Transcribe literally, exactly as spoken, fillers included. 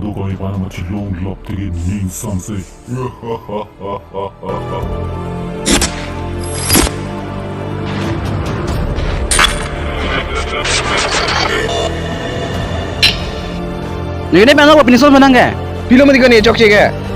Dokok aphan amat chelong lop tiki ning samse. Nini penang ko pinso menang ke? Pilo mati ko ni chokche ke?